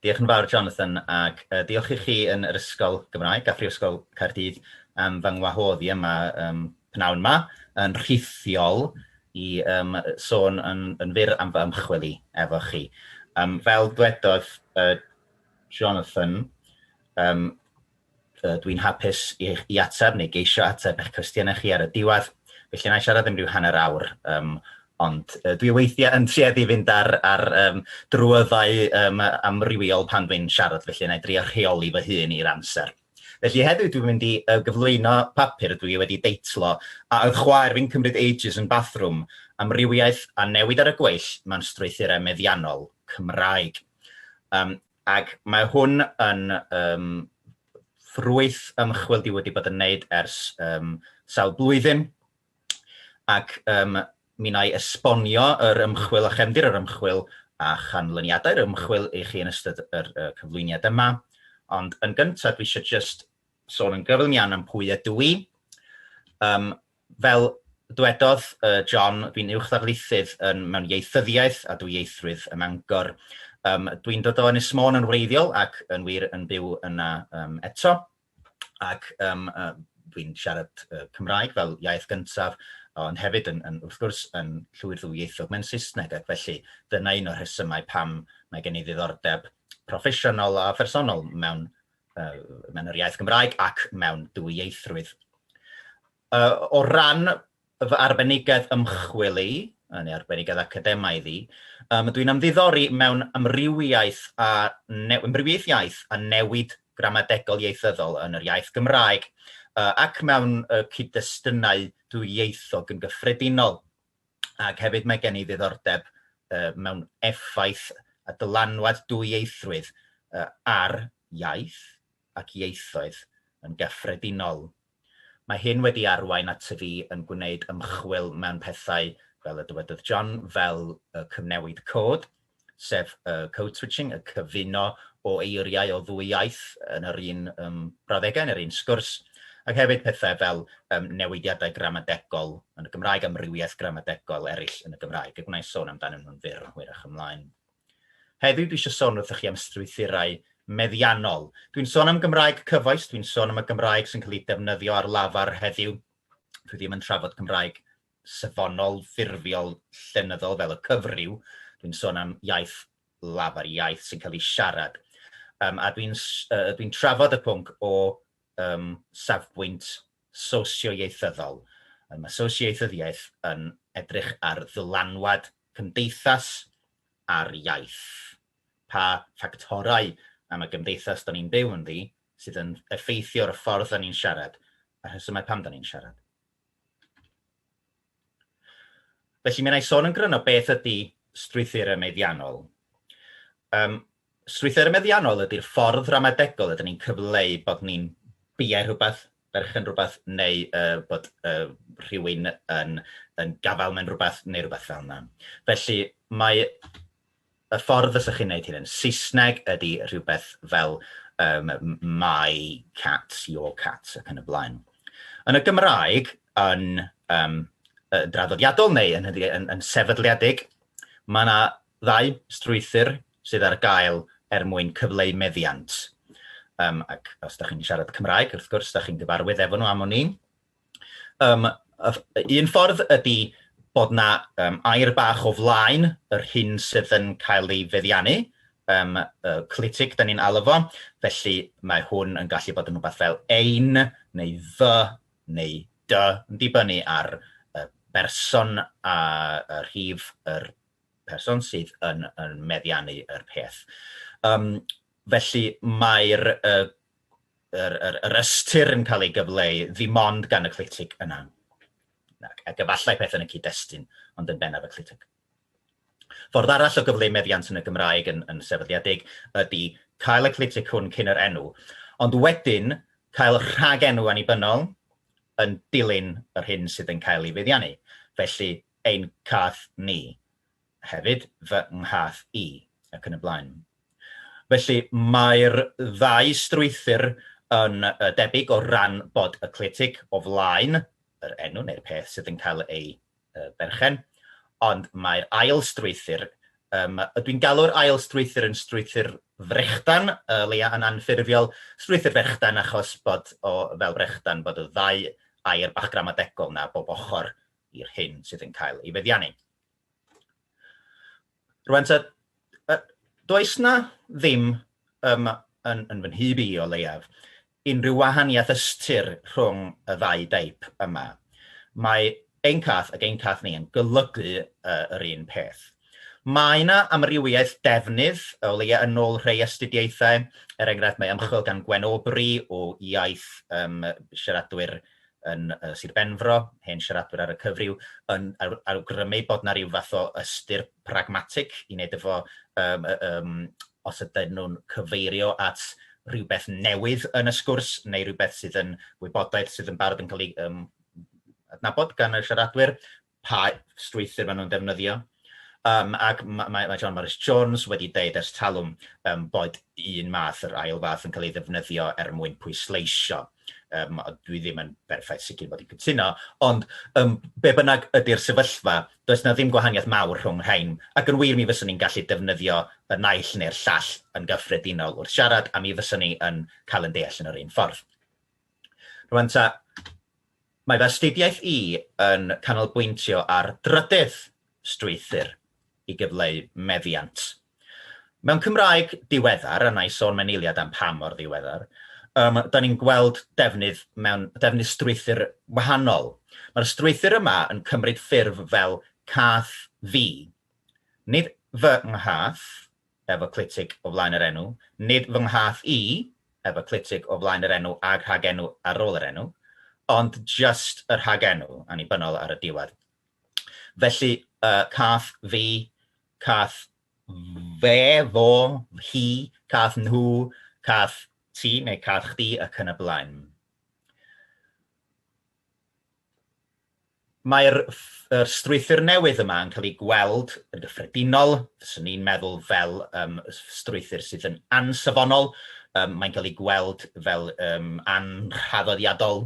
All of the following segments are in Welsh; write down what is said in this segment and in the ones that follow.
Diolch yn fawr, Jonathan, ac diolch i chi yn yr Ysgol Gymraeg a Phrifysgol Caerdydd am fy ngwahodd i yma pnawn 'ma yn rhithiol i sôn yn fyr am fy ymchwil i efo chi. Fel dwedodd Jonathan, dwi'n hapus i ateb neu geisio ateb eich cwestiynau chi ar y diwedd, felly wna i siarad am ryw hanner awr, ond dwi weithiau yn tueddu i fynd ar drwyddau amrywiol pan dwi'n siarad, felly wna i drio rheoli fy hun i'r amser. Felly heddiw dwi'n mynd i gyflwyno papur dwi wedi deitlo 'A oedd chwaer fi'n cymryd ages yn bathroom? Amrywiaeth a newid ar y gweill mewn strwythurau meddiannol Cymraeg'. Ac mae hwn yn ffrwyth ymchwil dwi wedi bod yn wneud ers sawl blwyddyn, ac mi wna i esbonio yr ymchwil a chefndir yr ymchwil a chanlyniadau'r ymchwil i chi yn ystod yr cyflwyniad yma. Ond yn gyntaf dwi eisiau jyst sôn yn gyflym iawn am pwy ydw i. Fel dwedodd John, dwi'n uwch ddarlithydd yn mewn ieithyddiaeth a dwyieithrwydd ym Mangor. Dwi'n dod o Ynys Môn yn wreiddiol ac yn wir yn byw yna eto, ac dwi'n siarad Cymraeg fel iaith gyntaf, ond hefyd yn, yn, wrth gwrs yn llwyr ddwyieithog mewn Saesneg, ac felly dyna un o'r rhesymau pam mae gen i ddiddordeb proffesiynol a phersonol mewn mewn yr iaith Gymraeg ac mewn dwyieithrwydd. O ran fy arbenigedd ymchwil i, neu arbenigedd academaidd i, dwi'n ymddiddori mewn amrywiaeth a amrywiaeth iaith a newid gramadegol ieithyddol yn yr iaith Gymraeg ac mewn cyd-destunau dwyieithog yn gyffredinol. Ac hefyd mae gen i ddiddordeb mewn effaith a dylanwad dwyieithrwydd ar iaith ac ieithoedd yn gyffredinol. Mae hyn wedi arwain at fi yn gwneud ymchwil mewn pethau, fel y dywedodd John, fel y cyfnewid cod, sef y code switching, y cyfuno o eiriau o ddwy iaith yn yr un brawddegau, yn yr un sgwrs, ac hefyd pethau fel newidiadau gramadegol yn y Gymraeg, amrywiaeth gramadegol eraill yn y Gymraeg, a gwna i sôn amdanyn nhw'n fyr hwyrach ymlaen. Heddiw dwi eisiau sôn wrthych chi am strwythurau meddiannol. Dwi'n sôn am Gymraeg cyfoes, dwi'n sôn am y Gymraeg sy'n cael ei defnyddio ar lafar heddiw. Dwi ddim yn trafod Cymraeg safonol, ffurfiol, llenyddol fel y cyfryw. Dwi'n sôn am iaith lafar, iaith sy'n cael ei siarad. A dwi'n dwi trafod y pwnc o safbwynt sosioieithyddol. Mae sosioieithyddiaeth yn edrych ar ddylanwad cymdeithas ar iaith. Pa ffactorau am y gymdeithas da ni'n byw ynddi sydd yn effeithio ar y ffordd da ni'n siarad a'r rhesymau pam da ni'n siarad. Felly mi wna i sôn yn gryno beth ydy strwythurau meddiannol. Strwythurau meddiannol ydy'r ffordd ramadegol ydyn ni'n cyfleu bod ni'n biau rhywbeth, berchen rhywbeth, neu bod rhywun yn yn gafael mewn rhywbeth, neu rhywbeth fel yna. Felly mae y ffordd fysech chi'n neud hyn yn Saesneg ydy rhywbeth fel my cat, your cat, ac yn y blaen. Yn y Gymraeg, yn draddodiadol neu yn yn yn sefydliedig, mae 'na ddau strwythur sydd ar gael er mwyn cyfleu meddiant. Ac os da chi'n siarad Cymraeg, wrth gwrs, da chi'n gyfarwydd efo nhw am wn i. Un ffordd ydy bod 'na air bach o flaen yr hyn sydd yn cael ei feddiannu, clitig 'dan ni'n alw fo, felly mae hwn yn gallu bod yn rhywbeth fel ein neu fy neu dy, yn dibynnu ar y berson a rhif yr person sydd yn yn meddiannu yr peth. Felly mae'r yr yr yr ystyr yn cael ei gyfleu ddim ond gan y clitig yna. Ac efallai peth yn y cyd-destun, ond yn bennaf y clitig. Ffordd arall o gyfleu meddiant yn y Gymraeg yn yn sefydliedig ydy cael y clitig hwn cyn yr enw, ond wedyn cael rhagenw annibynnol yn dilyn yr hyn sydd yn cael ei feddiannu. Felly, ein cath ni. Hefyd, fy nghath i, ac yn y blaen. Felly, mae'r ddau strwythur yn debyg o ran bod y clitig o flaen yr enw neu'r peth sydd yn cael ei berchen, ond mae'r ail strwythur Um, dwi'n galw'r ail strwythur yn strwythur frechdan, leia yn anffurfiol, strwythur frechdan achos bod o fel brechdan bod y ddau air bach gramadegol na bob ochr i'r hyn sydd yn cael ei feddiannu. Rwan ta, does na ddim um, yn, yn fy nhyb i o leiaf, unrhyw wahaniaeth ystyr rhwng y ddau deip yma. Mae ein cath ac ein cath ni yn golygu yr un peth. Mae yna amrywiaeth defnydd, o leia yn ôl rhai astudiaethau, er enghraifft mae ymchwil gan Gwen Aubrey o iaith um, siaradwyr yn Sir Benfro, hen siaradwyr ar y cyfryw, yn awgrymu bod 'na ryw fath o ystyr pragmatig i wneud efo um, um, os ydyn nhw'n cyfeirio at rhywbeth newydd yn y sgwrs neu rhywbeth sydd yn wybodaeth sydd yn barod yn cael ei um, adnabod gan y siaradwyr, pa strwythur maen nhw'n defnyddio. Um, ac mae, mae, mae John Morris Jones wedi deud ers talwm um, bod un math, yr ail fath, yn cael ei ddefnyddio er mwyn pwysleisio. Um, dwi ddim yn berffaith sicr bod i'n cytuno, ond um, be bynnag ydy'r sefyllfa, does na ddim gwahaniaeth mawr rhwng rhain, ac yn wir mi fyswn ni'n gallu defnyddio y naill neu'r llall yn gyffredinol wrth siarad, a mi fyswn ni yn cael yn deall yn yr un ffordd. Rwan ta, Mae fy astudiaeth i yn canolbwyntio ar drydydd strwythur i gyfleu meddiant. Mewn Cymraeg diweddar, a na i sôn mewn eiliad am pam mor ddiweddar, um, da ni'n gweld defnydd mewn defnydd strwythur wahanol. Mae'r strwythur yma yn cymryd ffurf fel cath fi. Nid fy nghath, efo clitig o flaen yr enw, nid fy nghath i, efo clitig o flaen yr enw ag rhagenw ar ôl yr enw, ond just y rhagenw annibynnol ar y diwedd. Felly, uh, cath fi, cath fe, fo, hi, cath nhw, cath ti neu cath chdi ac yn y blaen. Mae'r yr strwythur newydd yma yn cael ei gweld yn gyffredinol, fyswn i'n meddwl fel um, strwythur sydd yn ansafonol, um, mae'n cael ei gweld fel um, anhraddodiadol,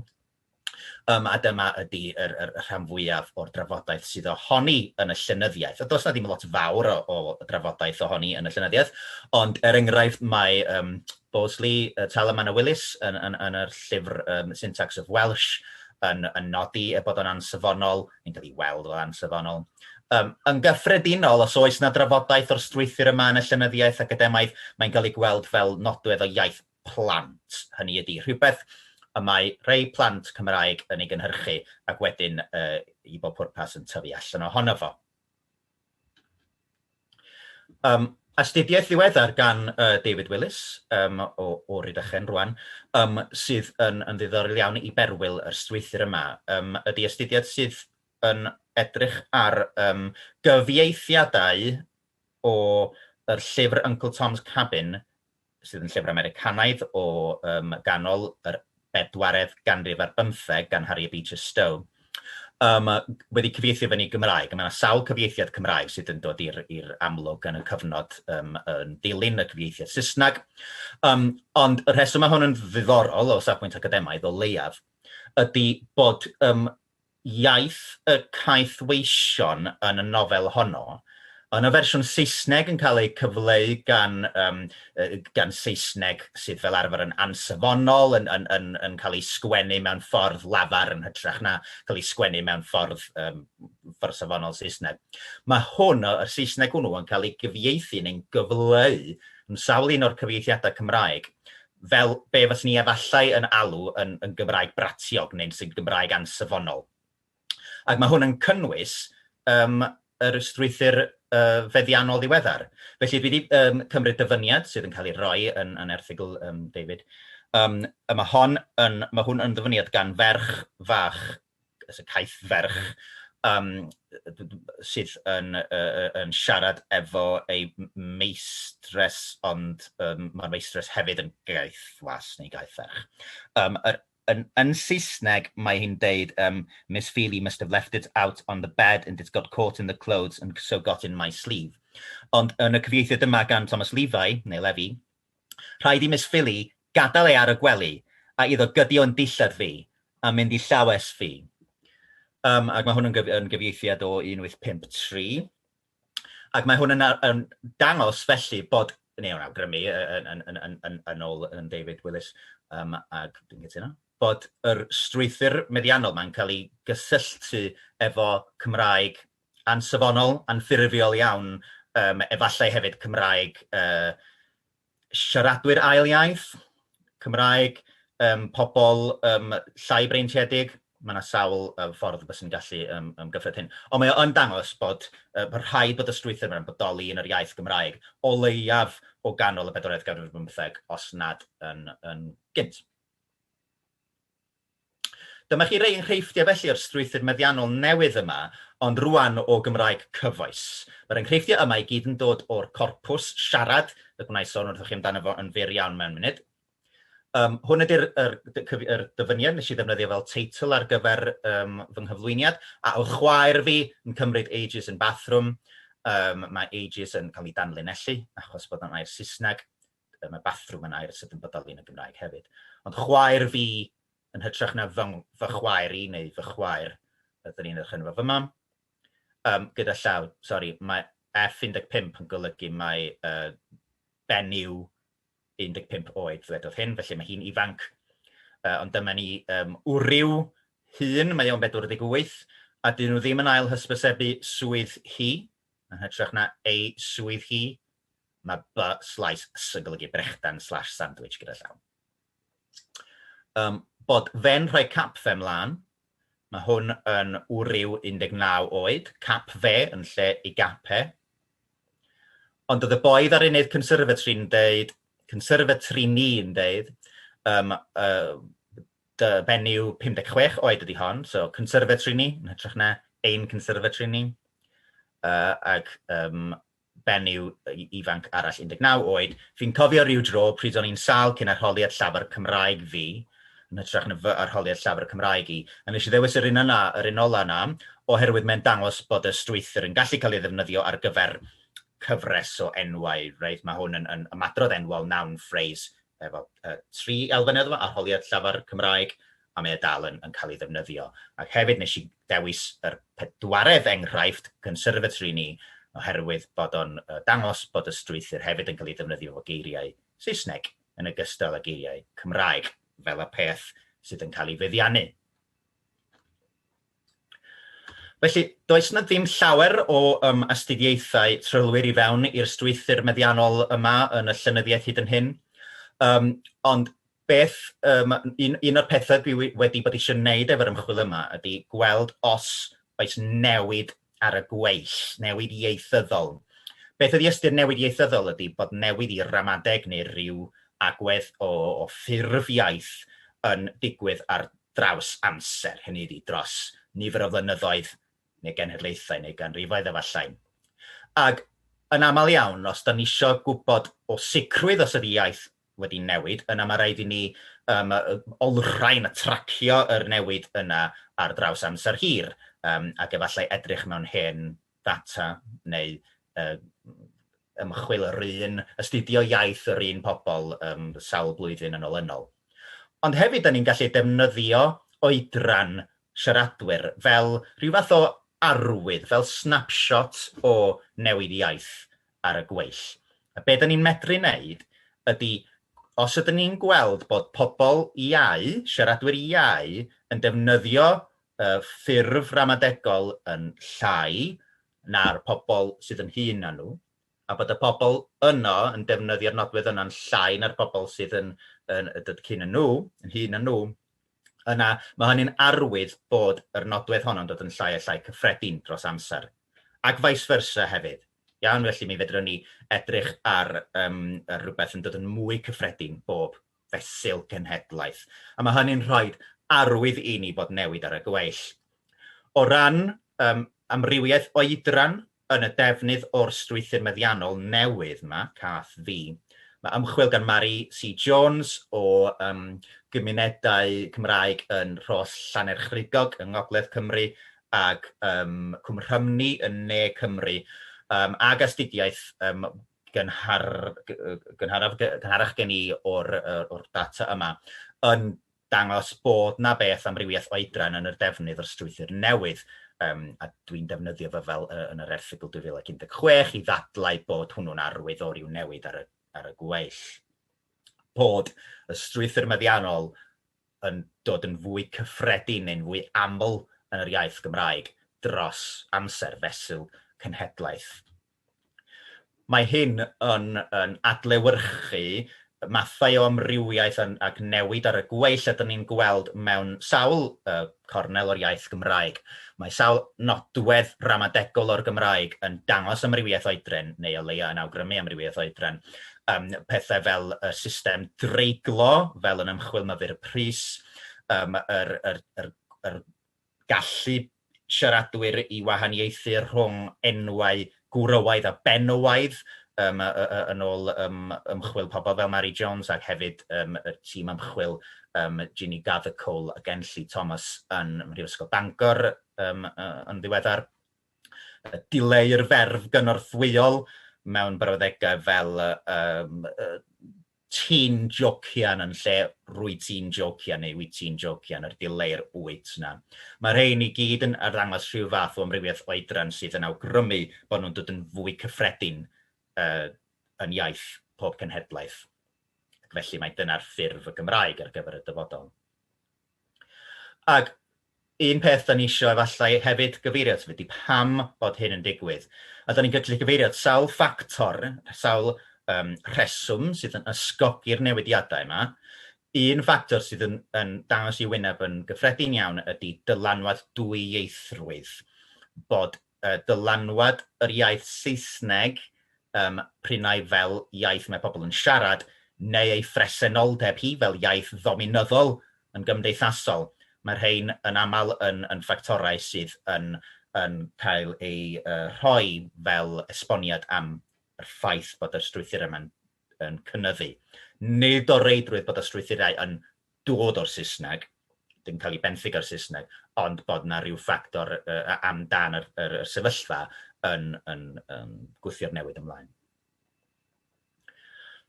um, a dyma ydy yr, yr, y rhan fwyaf o'r drafodaeth sydd ohoni yn y llenyddiaeth. A does na ddim lot fawr o, o drafodaeth ohoni yn y llenyddiaeth, ond er enghraifft mae um, Bosley, Talaman a Willis yn, yn, yn yr llyfr um, Syntax of Welsh, yn, yn nodi y bod o'n ansafonol, neu'n cael ei weld fel ansafonol. Um, yn gyffredinol, os oes yna drafodaeth o'r strwythur yma yn y llenyddiaeth academaidd, mae'n cael ei gweld fel nodwedd o iaith plant. Hynny ydy, rhywbeth y mae rhai plant Cymraeg yn ei gynhyrchu ac wedyn uh, i bob pwrpas yn tyfu allan ohono fo. Um, astudiaeth ddiweddar gan uh, David Willis um, o, o Rhydychen rwan, um, sydd yn, yn ddiddorol iawn i berwyl yr strwythur yma, um, ydy astudiaeth sydd yn edrych ar um, gyfieithiadau o yr llyfr Uncle Tom's Cabin sydd yn llyfr Americanaidd o um, ganol yr bedwaredd ganrif ar bymtheg gan Harriet Beecher Stowe, um, wedi cyfieithu fyny Gymraeg. Mae yna sawl cyfieithiad Cymraeg sydd yn dod i'r amlwg yn y cyfnod um, yn dilyn y cyfieithiad Saesneg. Um, ond y rheswm mae hwn yn ddiddorol o safbwynt academaidd o leiaf ydy bod um, iaith y caethweision yn y nofel honno, yn y fersiwn Saesneg yn cael ei cyfleu gan, um, gan Saesneg sydd fel arfer yn ansafonol, yn, yn, yn, yn cael ei sgwennu mewn ffordd lafar yn hytrach na cael ei sgwennu mewn ffordd, um, ffordd safonol Saesneg. Mae hwn, y Saesneg hwnnw, yn cael ei gyfieithu neu'n gyfleu yn sawl un o'r cyfieithiadau Cymraeg fel be faswn ni efallai yn alw yn, yn Gymraeg bratiog neu'n sy'n Gymraeg ansafonol. Ac mae hwn yn cynnwys um, yr strwythur uh, feddiannol ddiweddar. Felly dwi wedi um, cymryd dyfyniad sydd yn cael ei roi yn, yn erthygl um, David. Um, a mae, hon yn, mae hwn yn ddyfyniad gan ferch fach y caeth ferch um, sydd yn, uh, yn siarad efo ei meistres, ond um, mae'r meistres hefyd yn gaeth was neu gaeth ferch. Um, yr, yn, yn Saesneg, mae hi'n deud, um, Miss Feely must have left it out on the bed and it got caught in the clothes and so got in my sleeve. Ond yn y cyfieithiad yma gan Thomas Levi, neu Levi, Rhaid i Miss Philly gadael e ar y gwely a iddo gydio yn dillad fi a mynd i llawes fi. Um, ac mae hwn yn, gyf yn gyfieithiad o 1853. Ac mae hwn yn, yn dangos felly bod, neu yn awgrymu yn, yn, yn, yn, yn, yn ôl yn David Willis, ac dwi'n cytuno, bod yr strwythur meddiannol ma'n cael ei gysylltu efo Cymraeg ansafonol, anffurfiol iawn, efallai hefyd Cymraeg siaradwyr ail iaith, Cymraeg, pobl llai breintiedig. Mae yna sawl ffordd byswn i'n gallu gyffred hyn. Ond mae o yn dangos bod rhaid bod y strwythur yma'n bodoli yn yr iaith Gymraeg o leiaf o ganol y bedwaredd ganrif ar bymtheg, os nad yn, yn gynt. Dyma chi rei enghreifftiau felly o'r strwythur meddiannol newydd yma, ond rwan o Gymraeg cyfoes. Mae'r enghreifftiau yma i gyd yn dod o'r corpws siarad, y gwna i sôn wrthych chi amdano fo yn fyr iawn mewn munud. Hwn ydy'r yr, yr dyfyniad nes i ddefnyddio fel teitl ar gyfer fy nghyflwyniad, a oedd chwaer fi yn cymryd ages yn bathroom. Mae ages yn cael ei danlinellu achos bod o'n air Saesneg. Mae bathroom yn air sydd yn bodoli yn y Gymraeg hefyd. Ond chwaer fi yn hytrach na fy, fy chwaer i neu fy chwaer, ydyn ni'n edrych yn fy mam. Gyda llaw, sori, mae F15 yn golygu mae benyw 15 oed ddwedodd hyn, felly mae hi'n ifanc. Ond dyma ni wryw hŷn, mae o'n 48, a dyn nhw ddim yn ail hysbysebu swydd hi, yn hytrach na ei swydd hi. Mae B slaes S yn golygu brechdan slash sandwich gyda llaw. Bod fe'n rhoi cap fe mlaen, mae hwn yn wryw 19 oed, cap fe yn lle ei gap e. Ond oedd y boi ddarunydd Conservatory'n deud, Conservatory ni'n deud, dy benyw 56 oed ydy hon, so Conservatory ni, yn hytrach na ein Conservatory ni. Ac benyw ifanc arall 19 oed. Fi'n cofio rhyw dro pryd o'n i'n sâl cyn arholiad llafar Cymraeg fi, yn hytrach na fy arholiad llafar Cymraeg i, a nes i ddewis yr un yna, yr un ola yna, oherwydd mae'n dangos bod y strwythur yn gallu cael ei ddefnyddio ar gyfer cyfres o enwau, reit? Mae hwn yn, yn ymadrodd enwol, noun phrase, efo tri elfen iddo fo, arholiad llafar Cymraeg, a mae e dal yn, yn cael ei ddefnyddio. Ac hefyd nes i dewis yr pedwaredd enghraifft, Conservatory ni, oherwydd bod o'n dangos bod y strwythur hefyd yn cael ei ddefnyddio efo geiriau Saesneg yn ogystal â geiriau Cymraeg fel y peth sydd yn cael ei feddiannu. Felly, does 'na ddim llawer o astudiaethau trylwyr i fewn i'r strwythur meddiannol yma yn y llenyddiaeth hyd yn hyn, ond beth, un, un o'r pethau dwi wedi bod eisiau gwneud efo'r ymchwil yma ydy gweld os oes newid ar y gweill, newid ieithyddol. Beth ydy ystyr newid ieithyddol ydy bod newid i ramadeg neu ryw agwedd o, o ffurf iaith yn digwydd ar draws amser, hynny ydy dros nifer o flynyddoedd neu genhedlaethau neu ganrifoedd efallai. Ac yn aml iawn, os da ni isio gwybod o sicrwydd os ydy iaith wedi newid, yna mae rhaid i ni olrhain a tracio yr newid yna ar draws amser hir, ac efallai edrych mewn hen ddata neu ymchwil yr un, astudio iaith yr un pobl sawl blwyddyn yn olynol. Ond hefyd, da ni'n gallu defnyddio oedran siaradwyr fel rhyw fath o arwydd, fel snapshot o newid iaith ar y gweill. A be da ni'n medru wneud ydy, os ydyn ni'n gweld bod pobl iau, siaradwyr iau, yn defnyddio ffurf ramadegol yn llai na'r pobl sydd yn hŷn na nhw, a bod y pobl yno yn defnyddio'r nodwedd yna'n llai na'r pobl sydd yn, yn, dod cyn y nhw, yn hŷn na nhw, yna mae hynny'n arwydd bod yr nodwedd honno'n dod yn llai a llai cyffredin dros amser. Ac vice versa hefyd. Iawn, felly mi fedrwn ni edrych ar rhywbeth yn dod yn mwy cyffredin bob fesul cenhedlaeth. A mae hynny'n rhoi arwydd i ni bod newid ar y gweill. O ran amrywiaeth oedran yn y defnydd o'r strwythur meddiannol newydd yma, cath fi, mae ymchwil gan Mari C Jones o gymunedau Cymraeg yn Rhos Llanerchrugog yng Ngogledd Cymru ac Cwm Rhymni yn Ne Cymru, ag astudiaeth gynhar, gynharaf, gynharach gen i o'r, or data yma, yn dangos bod 'na beth amrywiaeth oedran yn yr defnydd o'r strwythur newydd. Um, a dwi'n defnyddio fe fel uh, yn yr erthygl 2016 i ddadlau bod hwnnw'n arwydd o ryw newid ar y, ar y gweill. Bod y strwythur meddiannol yn dod yn fwy cyffredin neu'n fwy aml yn yr iaith Gymraeg dros amser fesul cenhedlaeth. Mae hyn yn yn adlewyrchu mathau o amrywiaeth yn, ac newid ar y gweill a 'dyn ni'n gweld mewn sawl uh, cornel o'r iaith Gymraeg. Mae sawl nodwedd ramadegol o'r Gymraeg yn dangos amrywiaeth oedran, neu o leia yn awgrymu amrywiaeth oedran. Um, pethau fel y system dreiglo, fel yn ymchwil Myfyr Prys, um, yr, yr, yr, yr gallu siaradwyr i wahaniaethu rhwng enwau gwrywaidd a benywaidd, um, yn ôl um, ymchwil pobl fel Mary Jones ac hefyd um, y tîm ymchwil um, Ginny Gathercole ac Enlli Thomas yn Mhrifysgol Bangor um, yn ddiweddar. Dileu'r ferf gynorthwyol mewn brawddegau fel um, ti'n jocian yn lle rwyt ti'n jocian neu wyt ti'n jocian, yr dileu'r wyt 'na. Mae rhein i gyd yn arddangos rhyw fath o amrywiaeth oedran sydd yn awgrymu bod nhw'n dod yn fwy cyffredin uh, yn iaith pob cenhedlaeth. Ac felly mae dyna'r ffurf y Gymraeg ar gyfer y dyfodol. Ac un peth da ni isio efallai hefyd gyfeirio ato ydy pam bod hyn yn digwydd. A da ni'n gallu gyfeirio at sawl ffactor, sawl um, rheswm sydd yn ysgogi'r newidiadau yma. Un ffactor sydd yn, yn dangos i wyneb yn gyffredin iawn ydy dylanwad dwyieithrwydd. Bod dylanwad yr iaith Saesneg, um, prynau fel iaith mae pobl yn siarad, neu ei phresenoldeb hi fel iaith ddominyddol yn gymdeithasol. Mae rhain yn aml yn, yn ffactorau sydd yn, yn cael eu uh, rhoi fel esboniad am yr ffaith bod y strwythurau yma'n yn cynyddu. Nid o reidrwydd bod y strwythurau yn dod o'r Saesneg, dim cael ei benthyg o'r Saesneg, ond bod 'na ryw ffactor uh, amdan yr, yr, yr sefyllfa yn, yn, yn gwthio'r newid ymlaen.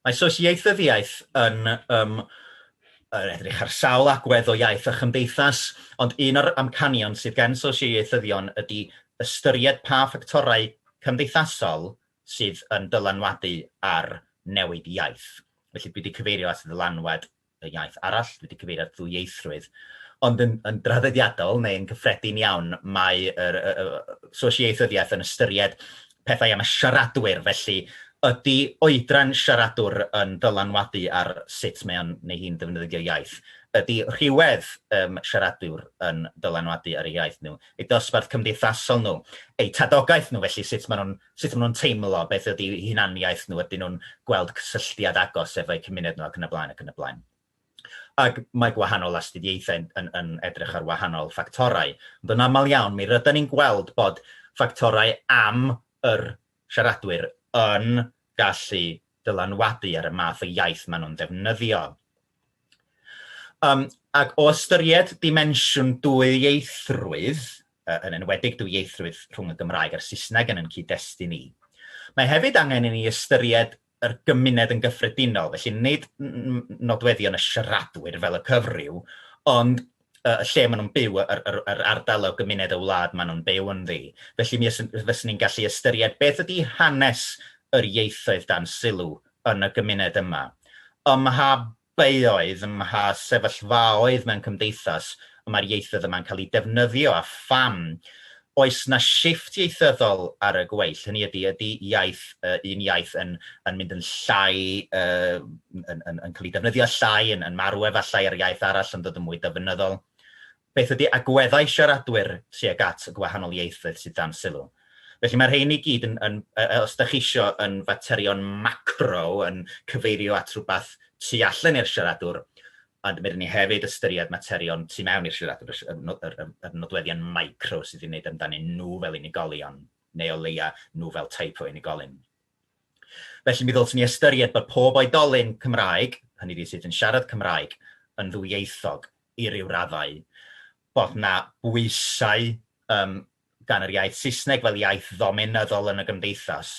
Mae sosiaethyddiaeth yn um, yn edrych ar sawl agwedd o iaith a chymdeithas, ond un o'r amcanion sydd gen sosiaethyddion ydy ystyried pa ffactorau cymdeithasol sydd yn dylanwadu ar newid iaith. Felly dwi wedi cyfeirio at ddylanwad y iaith arall, dwi wedi cyfeirio at ddwyieithrwydd. Ond yn, yn draddodiadol neu yn gyffredin iawn, mae yr, y, y, sosiaethyddiaeth yn ystyried pethau am y siaradwyr, felly ydy oedran siaradwr yn dylanwadu ar sut mae o'n neu hi'n defnyddio iaith? Ydy rhywedd um, siaradwr yn dylanwadu ar ei iaith nhw? Eu dosbarth cymdeithasol nhw? Eu tadogaeth nhw, felly sut maen nhw'n sut maen nhw'n teimlo, beth ydy hunaniaeth nhw, ydyn nhw'n gweld cysylltiad agos efo'u cymuned nhw ac yn y blaen ac yn y blaen. Ac mae gwahanol astudiaethau yn, yn, yn edrych ar wahanol ffactorau, ond yn aml iawn mi rydyn ni'n gweld bod ffactorau am yr siaradwyr yn gallu dylanwadu ar y math o iaith maen nhw'n ddefnyddio. Um, ac o ystyried dimensiwn dwyieithrwydd, yn enwedig dwyieithrwydd rhwng y Gymraeg a'r Saesneg yn ein cyd-destun ni, mae hefyd angen i ni ystyried yr gymuned yn gyffredinol, felly nid nodweddion y siaradwyr fel y cyfryw, ond y lle maen nhw'n byw, yr, yr, yr ardal o gymuned y wlad maen nhw'n byw ynddi. Felly mi fyswn ni'n gallu ystyried beth ydy hanes yr ieithoedd dan sylw yn y gymuned yma. Ym mha beoedd, ym mha sefyllfaoedd mewn cymdeithas y mae'r ieithoedd yma'n cael eu defnyddio a pham. Oes 'na shifft ieithyddol ar y gweill? Hynny ydy, ydy iaith, uh, un iaith yn, yn mynd yn llai, uh, yn, yn, yn cael ei defnyddio llai, yn, yn marw efallai ar iaith arall yn dod yn mwy defnyddol? Beth ydy agweddau siaradwyr tuag at y gwahanol ieithoedd sydd dan sylw? Felly mae'r rhein i gyd yn, yn, os da chi isio, yn faterion macro, yn cyfeirio at rhywbeth tu allan i'r siaradwr, ond mi rydyn ni hefyd ystyried materion tu mewn i'r siaradwr, y, y, y, y nodweddion micro sydd i wneud amdanyn nhw fel unigolion, neu o leia nhw fel teip o unigolyn. Felly mi ddylswn ni ystyried bod pob oedolyn Cymraeg, hynny ydi sydd yn siarad Cymraeg, yn ddwyieithog i ryw raddau, bod 'na bwysau um, gan yr iaith Saesneg fel iaith ddominyddol yn y gymdeithas,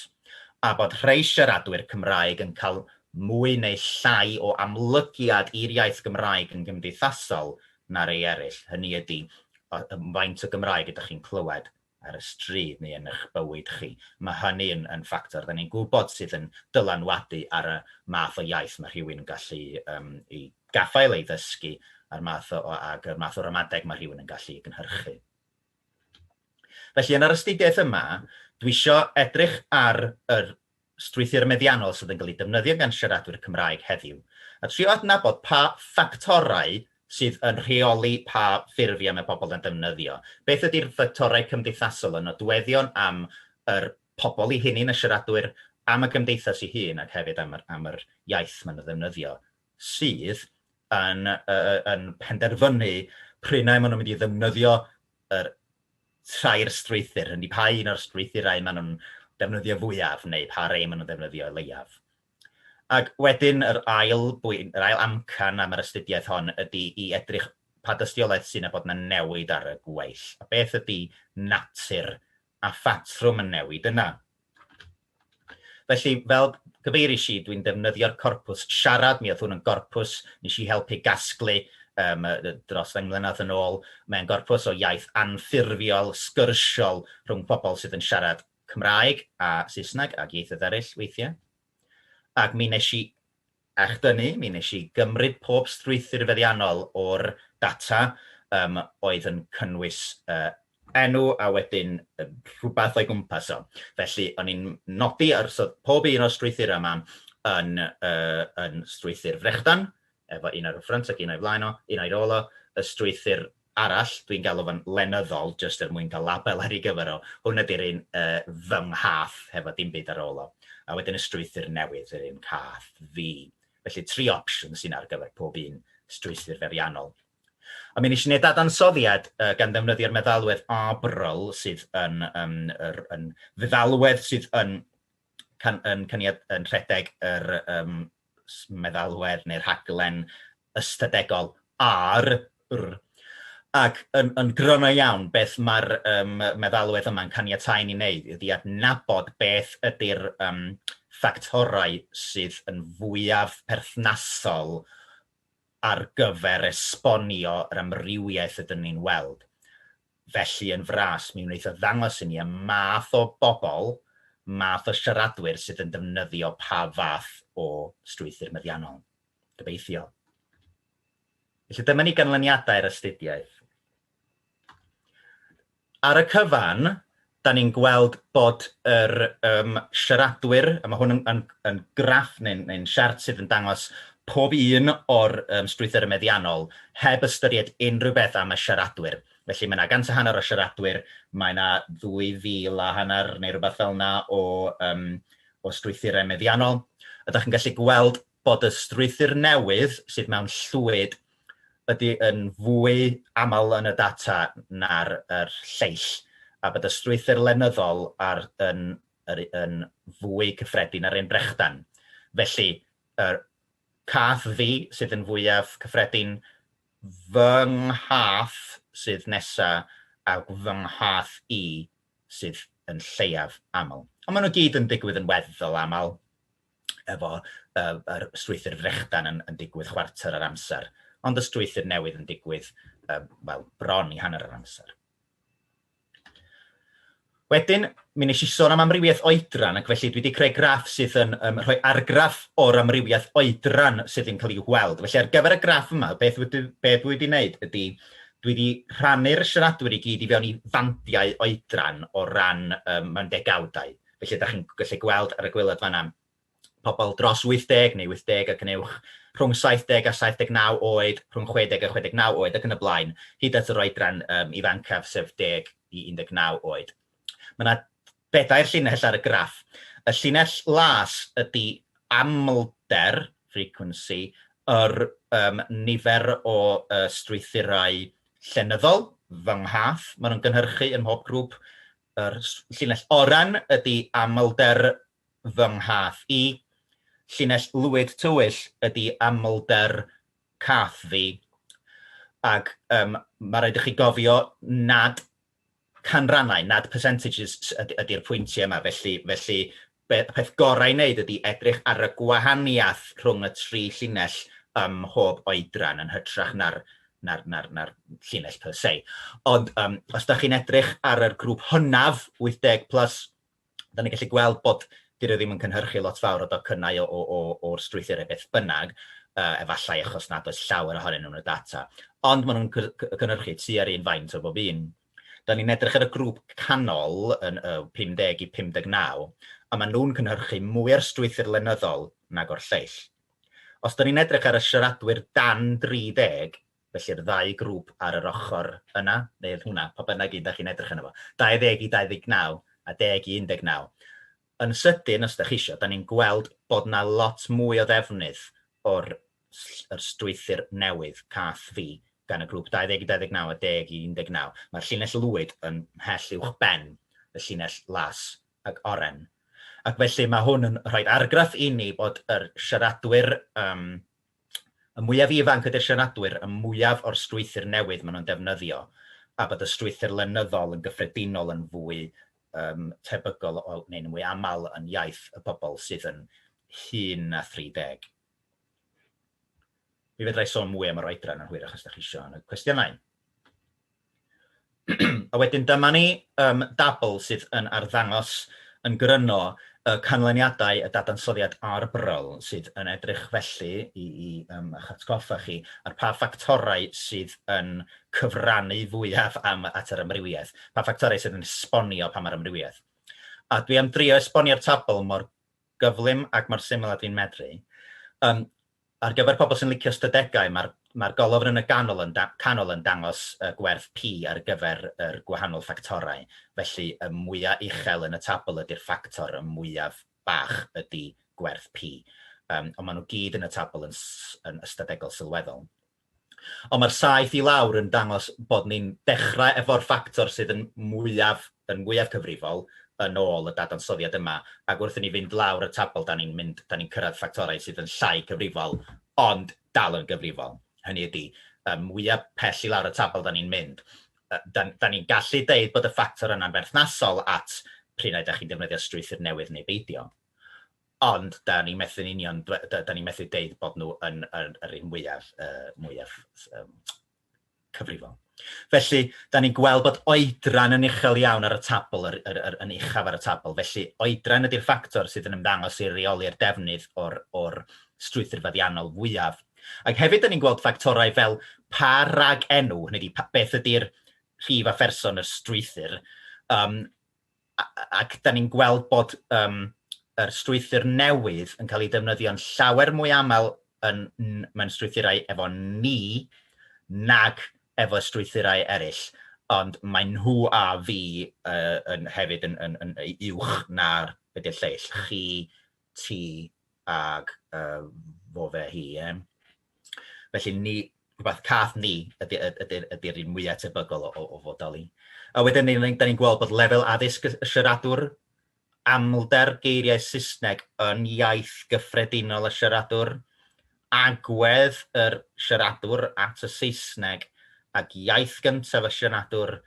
a bod rhai siaradwyr Cymraeg yn cael mwy neu llai o amlygiad i'r iaith Gymraeg yn gymdeithasol na rei eraill. Hynny ydy, Faint o Gymraeg ydych chi'n clywed ar y stryd neu yn eich bywyd chi. Mae hynny yn, yn ffactor, da ni'n gwybod sydd yn dylanwadu ar y math o iaith mae rhywun yn gallu ei gaffael, ei ddysgu, a'r math o, ac y math o ramadeg mae rhywun yn gallu ei gynhyrchu. Felly, yn yr astudiaeth yma, dwi isio edrych ar yr strwythur meddiannol sydd yn cael ei defnyddio gan siaradwyr Cymraeg heddiw, a trio adnabod pa ffactorau sydd yn rheoli pa ffurfiau mae pobl yn defnyddio. Beth ydy'r ffactorau cymdeithasol, y nodweddion am yr pobl eu hunain, y siaradwyr, am y gymdeithas ei hun ac hefyd am yr, am yr iaith maen nhw'n ddefnyddio, sydd yn, yn penderfynu pryd maen nhw'n mynd i ddefnyddio yr tair strwythur, hynny pa un o'r strwythurau maen nhw'n defnyddio fwyaf neu pa rei maen nhw'n defnyddio leiaf. Ac wedyn yr ail, yr ail amcan am yr astudiaeth hon ydy i edrych pa dystiolaeth sy'n bod yna newid ar y gweill, a beth ydy natur a phatrwm y newid yna. Felly, fel gyfeiris i, dwi'n defnyddio'r corpws siarad, mi oedd hwn yn gorpws nes i helpu gasglu dros 10 mlynedd yn ôl. Mae'n gorpws o iaith anffurfiol, sgyrsiol rhwng pobl sydd yn siarad Cymraeg a Saesneg ac ieithoedd eraill weithiau. Ac mi nes i echdynnu, mi nes i gymryd pob strwythur feddiannol o'r data oedd yn cynnwys enw a wedyn rhywbeth o'i gwmpas o. Felly, o'n i'n nodi ar so pob un o'r strwythurau yma yn, yn strwythur frechdan, efo un ar y ffrynt ac un o'i flaen o, un o'i ôl o, y strwythur arall, dwi'n galw fo'n lenyddol, jyst er mwyn cael label ar ei gyfer o, hwn ydy'r un fy nghath, hefo dim byd ar ôl o. A wedyn y strwythur newydd, yr un cath fi. Felly tri opsiwn sy'n ar gyfer pob un strwythur feddiannol. A mi nes i wneud dadansoddiad gan ddefnyddio'r meddalwedd Rbrul, sydd yn, um, yr, yn feddalwedd sydd yn, can, yn, cyniad, yn rhedeg yr meddalwedd neu'r rhaglen ystadegol R, R. Ac yn, yn gryno iawn, beth mae'r meddalwedd yma'n caniatáu ni wneud ydy adnabod beth ydy'r ffactorau sydd yn fwyaf perthnasol ar gyfer esbonio yr amrywiaeth ydyn ni'n weld. Felly, yn fras, mi wnaeth o ddangos i ni y math o bobl, math o siaradwyr sydd yn defnyddio pa fath o strwythur meddiannol. Gobeithio. Felly dyma ni ganlyniadau'r astudiaeth. Ar y cyfan, da ni'n gweld bod yr siaradwyr, a mae hwn yn, yn, yn graff neu'n neu siart sydd yn dangos pob un o'r strwythurau meddiannol heb ystyried unrhyw beth am y siaradwyr. Felly mae yna 150 o siaradwyr, mae yna 2,500 neu rhywbeth fel yna o strwythurau meddiannol. Ydych chi'n gallu gweld bod y strwythur newydd sydd mewn llwyd ydy yn fwy aml yn y data na'r yr lleill, a bod y strwythur lenyddol ar yn, yr, yn fwy cyffredin na'r un brechdan. Felly, yr cath fi sydd yn fwyaf cyffredin, fy nghath sydd nesa a fy nghath i sydd yn lleiaf aml. Ond maen nhw gyd yn digwydd yn weddol aml efo yr strwythur frechdan yn, yn digwydd chwarter yr amser, ond y strwythur newydd yn digwydd, wel, bron i hanner yr amser. Wedyn, mi nes i sôn am amrywiaeth oedran, ac felly dwi wedi creu graff sydd yn rhoi argraff o'r amrywiaeth oedran sydd yn cael ei weld. Felly ar gyfer y graff yma, beth dwi, be dwi wedi wneud ydy, dwi wedi rhannu'r siaradwyr i gyd i fewn i fandiau oedran o ran mewn degawdau. Felly, da chi'n gallu gweld ar y gwaelod fan'na pobl dros 80 neu 80 ac yn uwch, rhwng 70 a 79 oed, rhwng 60 a 69 oed ac yn y blaen, hyd at yr oedran ifancaf, sef 10 i 19 oed. Mae yna bedair llinell ar y graff. Y llinell las ydy amlder, frequency, yr nifer o strwythurau llenyddol, fy nghath, maen nhw'n gynhyrchu ym mhob grŵp. Yr llinell oren ydy amlder fy nghath i. Llinell lwyd tywyll ydy amlder cath fi. Ac mae rhaid i chi gofio nad canrannau, nad percentages ydy'r pwyntiau yma. Felly, felly y peth gorau i wneud ydy edrych ar y gwahaniaeth rhwng y tri llinell ym mhob oedran yn hytrach na'r na'r, na na llinell per se. Ond os da chi'n edrych ar yr grŵp hynaf, 80 plus, da ni'n gallu gweld bod dyn nhw ddim yn cynhyrchu lot fawr o docynnau o'r strwythurau beth bynnag, efallai achos nad oes llawer ohonyn nhw yn y data. Ond maen nhw'n cynhyrchu tua'r un faint o bob un. Da ni'n edrych ar y grŵp canol yn 50 i 59, a maen nhw'n cynhyrchu mwy o'r strwythur lenyddol nag o'r lleill. Os da ni'n edrych ar y siaradwyr dan 30, felly'r ddau grŵp ar yr ochr yna, neu hwnna, pa bynnag un da chi'n edrych arno fo, 20 i 29 a 10 i 19, yn sydyn, os da chi isio, da ni'n gweld bod 'na lot mwy o ddefnydd o'r yr strwythur newydd, cath fi, gan y grŵp 20 i 29 a 10 i 19. Mae'r llinell lwyd yn mhell uwch ben y llinell las ac oren. Ac felly mae hwn yn rhoi argraff i ni bod yr siaradwyr, um, y mwyaf ifanc ydy'r siaradwyr, y mwyaf o'r strwythur newydd maen nhw'n defnyddio, a bod y strwythur lenyddol yn gyffredinol yn fwy um, tebygol o, neu'n mwy aml yn iaith y bobl sydd yn hŷn na 30. Mi fedra i sôn mwy am yr oedran yn hwyrach os da chi isio yn y cwestiynau. A wedyn dyma ni dabl sydd yn arddangos yn gryno y canlyniadau y dadansoddiad arbrol sydd yn edrych felly i, i eich atgoffa chi ar pa ffactorau sydd yn cyfrannu fwyaf am at yr amrywiaeth, pa ffactorau sydd yn esbonio pam mae'r amrywiaeth. A dwi am drio esbonio'r tabl mor gyflym ac mor syml a dwi'n medru. Ar gyfer pobl sy'n licio ystadegau, mae'r mae golofn yn y ganol yn, da, canol yn dangos y gwerth P ar gyfer yr gwahanol ffactorau. Felly, y mwyaf uchel yn y tabl ydy'r ffactor, y mwyaf bach ydy gwerth P. Ond maen nhw gyd yn y tabl yn, yn ystadegol sylweddol. Ond mae'r saeth i lawr yn dangos bod ni'n dechrau efo'r ffactor sydd yn mwyaf, yn mwyaf cyfrifol yn ôl y dadansoddiad yma, ac wrth i ni fynd lawr y tabl, da ni'n mynd, da ni'n cyrraedd ffactorau sydd yn llai cyfrifol, ond dal yn gyfrifol. Hynny ydy, y mwyaf pell i lawr y tabl da ni'n mynd, da, da ni'n gallu deud bod y ffactor yna'n berthnasol at pryd ai da chi'n defnyddio strwythur newydd neu beidio. Ond da ni methu'n union, da, da ni methu deud bod nhw yn, yn, yr un mwyaf, mwyaf cyfrifol. Felly, da ni'n gweld bod oedran yn uchel iawn ar y tabl, yr, yr, yr, yn uchaf ar y tabl. Felly, oedran ydy'r ffactor sydd yn ymddangos i reoli'r defnydd o'r, or strwythur feddiannol fwyaf. Ac hefyd, da ni'n gweld ffactorau fel pa rag enw, hynny ydy, beth ydy'r rhif a pherson y strwythur, ac da ni'n gweld bod yr strwythur newydd yn cael ei defnyddio'n llawer mwy aml yn, mewn strwythurau efo ni nag efo strwythurau eraill, ond mae nhw a fi yn hefyd yn, yn, yn, yn uwch na'r be di'r lleill, chi, ti ag fo fe hi. Ie? Felly ni, rhywbeth cath ni ydy'r ydy, ydy, ydy un mwyaf tebygol o, o, o fodoli. A wedyn ni, da ni'n gweld bod lefel addysg y siaradwr, amlder geiriau Saesneg yn iaith gyffredinol y siaradwr, agwedd yr siaradwr at y Saesneg ac iaith gyntaf y siaradwr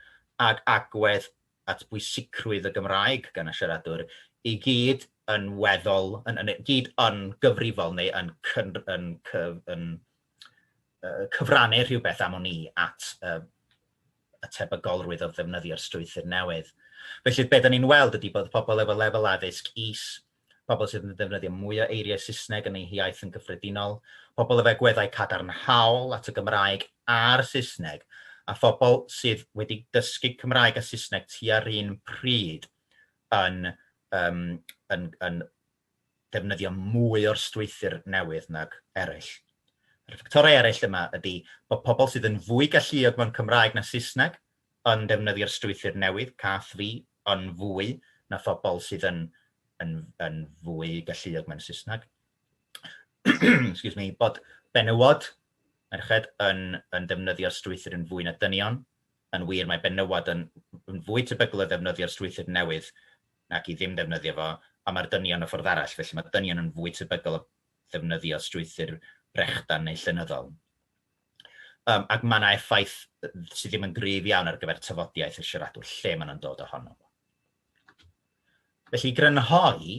ac agwedd at bwysigrwydd y Gymraeg gan y siaradwr i gyd yn weddol, yn, yn, gyd yn gyfrifol neu yn, yn, yn, yn cyfrannu rhywbeth am o'n i at y tebygolrwydd o ddefnyddio'r strwythur newydd. Felly be da ni'n weld ydy bod pobl efo lefel addysg is, pobl sydd yn defnyddio mwy o eiriau Saesneg yn eu hiaith yn gyffredinol, pobl efo agweddau cadarnhaol at y Gymraeg a'r Saesneg, a phobl sydd wedi dysgu Cymraeg a Saesneg tua'r un pryd yn, um, yn, yn defnyddio mwy o'r strwythur newydd nag eraill. Yr ffactorau eraill yma ydy bod pobl sydd yn fwy galluog mewn Cymraeg na Saesneg yn defnyddio'r strwythur newydd, cath fi, yn fwy na phobl sydd yn, yn, yn fwy galluog mewn Saesneg. Excuse me, bod benywod, merched, yn, yn defnyddio'r strwythur yn fwy na dynion. Yn wir, mae benywod yn, yn fwy tebygol o ddefnyddio'r strwythur newydd nac i ddim ddefnyddio fo, a mae'r dynion y ffordd arall, felly mae dynion yn fwy tebygol o ddefnyddio strwythur brechdan neu llenyddol. Ac mae yna effaith sydd ddim yn gryf iawn ar gyfer tafodiaeth y siaradwr, lle maen nhw'n dod ohono. Felly i grynhoi,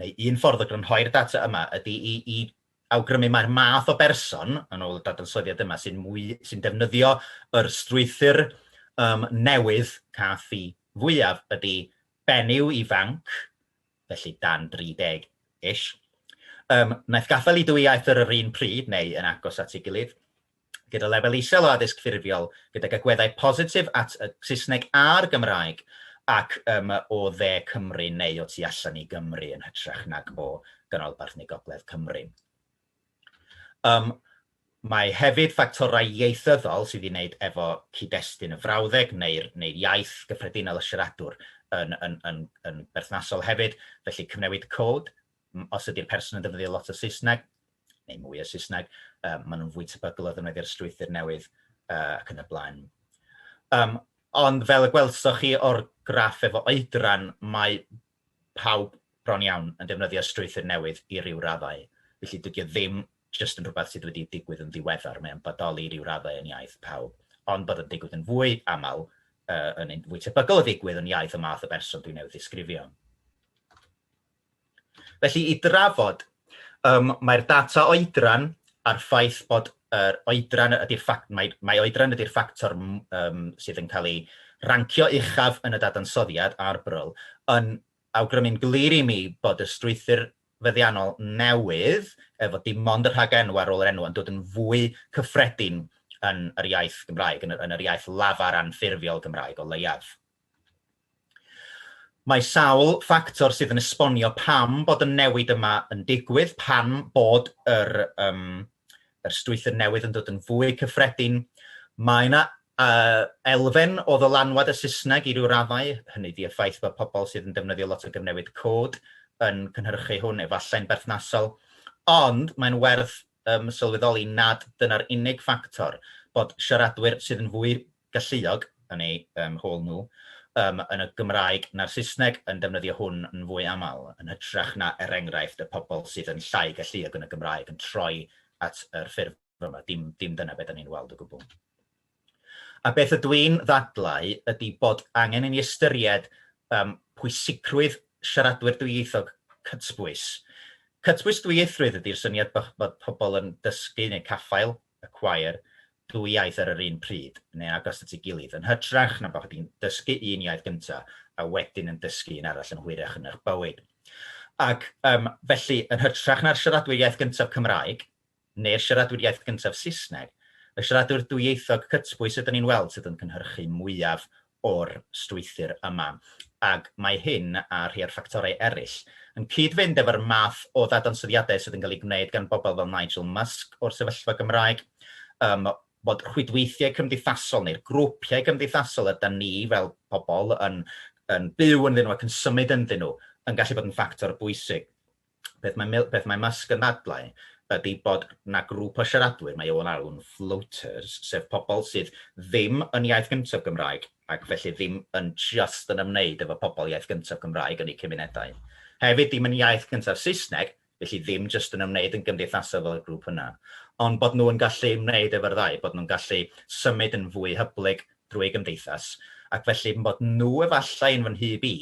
neu un ffordd o grynhoi'r data yma ydy i, i awgrymu mae'r math o berson, yn ôl y dadansoddiad yma, sy'n mwy, sy'n defnyddio yr strwythur um, newydd caffi fwyaf ydy benyw ifanc, felly dan 30-ish, um, wnaeth gaffael i dwy iaith ar yr un pryd, neu yn agos at ei gilydd, gyda lefel isel o addysg ffurfiol, gydag agweddau positif at y Saesneg a'r Gymraeg, ac um, o dde Cymru neu o tu allan i Gymru yn hytrach nag o ganolbarth neu gogledd Cymru. Um, mae hefyd ffactorau ieithyddol sydd i wneud efo cyd-destun y frawddeg neu'r neu iaith gyffredinol y siaradwr yn, yn, yn, yn berthnasol hefyd, felly cyfnewid cod, os ydy'r person yn defnyddio lot o Saesneg, neu mwy o Saesneg, maen nhw'n fwy tebygol o ddefnyddio'r strwythur newydd ac yn y blaen. Um, ond fel y gwelsoch chi o'r graff efo oedran, mae pawb bron iawn yn defnyddio strwythur newydd i ryw raddau. Felly dydy o ddim jyst yn rhywbeth sydd wedi digwydd yn ddiweddar, mae'n bodoli i ryw raddau yn iaith pawb, ond bod yn digwydd yn fwy aml, uh, yn fwy tebygol o ddigwydd yn iaith y math o berson dwi'n newydd ddisgrifio. Felly i drafod, um, mae'r data oedran a'r ffaith bod yr oedran ydy'r ffact, mae, mae oedran ydy'r ffactor um, sydd yn cael ei rancio uchaf yn y dadansoddiad a'r bryl, yn awgrymu'n glir i mi bod y strwythur feddiannol newydd, efo dim ond y rhagenw ar ôl yr enw, yn dod yn fwy cyffredin yn yr iaith Gymraeg, yn yr, yn yr iaith lafar anffurfiol Gymraeg o leiaf. Mae sawl ffactor sydd yn esbonio pam bod y newid yma yn digwydd, pam bod yr, um, yr strwythur newydd yn dod yn fwy cyffredin. Mae yna uh, elfen o ddylanwad y Saesneg i ryw raddau, hynny ydi y ffaith bod pobl sydd yn defnyddio lot o gyfnewid cod yn cynhyrchu hwn efallai'n berthnasol, ond mae'n werth um, sylweddoli nad dyna'r unig ffactor, bod siaradwyr sydd yn fwy galluog yn eu um, hôl nhw um, yn y Gymraeg na'r Saesneg yn defnyddio hwn yn fwy aml, yn hytrach na, er enghraifft, y pobl sydd yn llai galluog yn y Gymraeg yn troi at yr ffurf yma. Dim, dim dyna beth da ni'n weld o gwbl. A beth ydw i'n ddadlau ydy bod angen i ni ystyried um, pwysigrwydd siaradwyr dwyieithog cytbwys. Cytbwys dwyieithrwydd ydy'r syniad bod, bod pobl yn dysgu neu caffael acquire dwy iaith ar yr un pryd, neu agos at ei gilydd, yn hytrach na bod chdi'n dysgu un iaith gyntaf a wedyn yn dysgu un arall yn hwyrach yn eich bywyd. Ac um, felly, yn hytrach na'r siaradwyr iaith gyntaf Cymraeg, neu'r siaradwyr iaith gyntaf Saesneg, y siaradwyr dwyieithog cytbwys ydyn ni'n weld sydd yn cynhyrchu mwyaf o'r strwythur yma. Ac mae hyn a rhai o'r ffactorau eraill yn cyd-fynd efo'r math o ddadansoddiadau sydd yn cael eu gwneud gan bobl fel Nigel Musk o'r sefyllfa Gymraeg, um, bod rhwydweithiau cymdeithasol neu'r grwpiau cymdeithasol ydy ni fel pobl yn, yn byw ynddyn nhw ac yn symud ynddyn nhw yn gallu bod yn ffactor bwysig. Beth mae, beth mae Musk yn ddadlau ydy bod 'na grŵp o siaradwyr, mae o'n alw'n floaters, sef pobl sydd ddim yn iaith gyntaf Gymraeg ac felly ddim yn just yn ymwneud efo pobl iaith gyntaf Gymraeg yn eu cymunedau. Hefyd ddim yn iaith gyntaf Saesneg, felly ddim just yn ymwneud yn gymdeithasol fel y grŵp yna, ond bod nhw yn gallu ymwneud efo'r ddau, bod nhw'n gallu symud yn fwy hyblyg drwy gymdeithas, ac felly bod nhw efallai yn fy nhyb i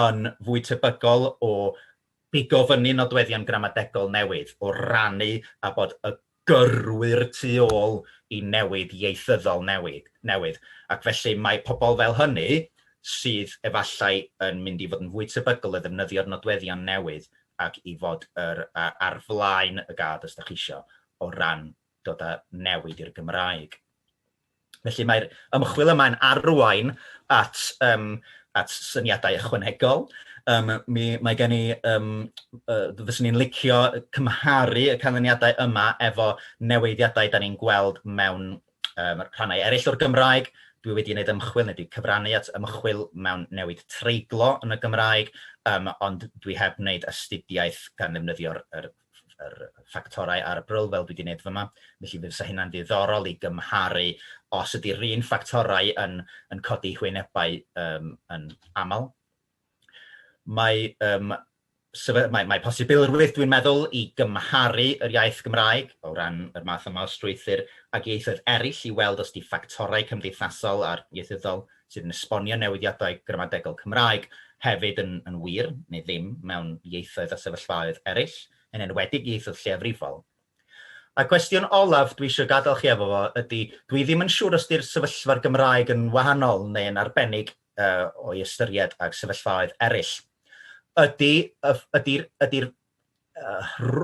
yn fwy tebygol o bigo fyny nodweddion gramadegol newydd, o rannu a bod y gyrwyr tu ôl i newid ieithyddol newid, newydd. Ac felly mae pobl fel hynny sydd efallai yn mynd i fod yn fwy tebygol o ddefnyddio'r nodweddion newydd ac i fod yr, ar flaen y gad, os da chi isio, o ran dod â newid i'r Gymraeg. Felly mae'r ymchwil yma'n arwain at, um, at syniadau ychwanegol. Um, mi, mae gen i, um, uh, fyswn i'n licio cymharu y canlyniadau yma efo newidiadau da ni'n gweld mewn um, rhannau eraill o'r Gymraeg. Dwi wedi gwneud ymchwil, neu wedi cyfrannu at ymchwil mewn newid treiglo yn y Gymraeg, um, ond dwi heb wneud astudiaeth gan ddefnyddio'r yr yr ffactorau ar y bril fel dwi 'di wneud fyma. Felly fe fysa hynna'n ddiddorol i gymharu os ydy'r un ffactorau yn, yn codi hwynebau um, yn aml. Mae, um, mae, mae posibilrwydd, dwi'n meddwl, i gymharu yr iaith Gymraeg o ran yr math yma o strwythur ag ieithoedd eraill i weld os di ffactorau cymdeithasol a'r ieithyddol sydd yn esbonio newidiadau gramadegol Cymraeg hefyd yn, yn wir neu ddim mewn ieithoedd a sefyllfaoedd eraill. yn enwedig ieithoedd lleiafrifol. A cwestiwn olaf dwi eisiau gadael chi efo fo ydy, dwi ddim yn siŵr os 'di'r sefyllfa'r Gymraeg yn wahanol neu yn arbennig o'i ystyried ag sefyllfaoedd eraill. Ydy, ydy'r ydy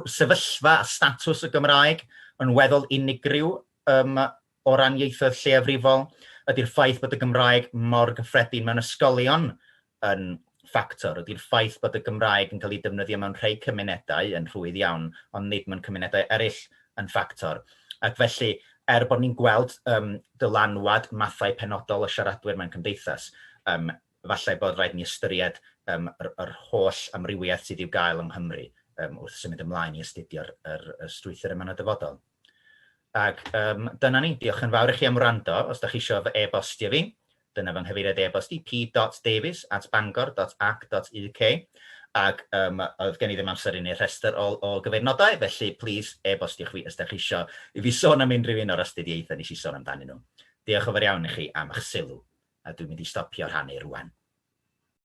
sefyllfa a statws y Gymraeg yn weddol unigryw o ran ieithoedd lleiafrifol? Ydy'r ffaith bod y Gymraeg mor gyffredin mewn ysgolion yn ffactor? Ydy'r ffaith bod y Gymraeg yn cael ei defnyddio mewn rhai cymunedau yn rhwydd iawn, ond nid mewn cymunedau eraill yn ffactor? Ac felly, er bod ni'n gweld dylanwad mathau penodol o siaradwyr mewn cymdeithas, falle bod rhaid ni ystyried yr, yr holl amrywiaeth sydd i'w gael yng Nghymru wrth symud ymlaen i astudio'r yr, y strwythur yma yn y dyfodol. Ac dyna ni, diolch yn fawr i chi am wrando. Os da chi eisiau fy e-bostio fi, dyna fy nghyfeiriad e-bost i p.davies@bangor.ac.uk ac oedd gen i ddim amser i wneud rhestr o gyfeirnodau, felly plis e-bostiwch fi os da chi eisiau i fi sôn am unrhyw un o'r astudiaethau nes i sôn amdanyn nhw. Diolch yn fawr iawn i chi am eich sylw, a dwi'n mynd i stopio rhannu rwan.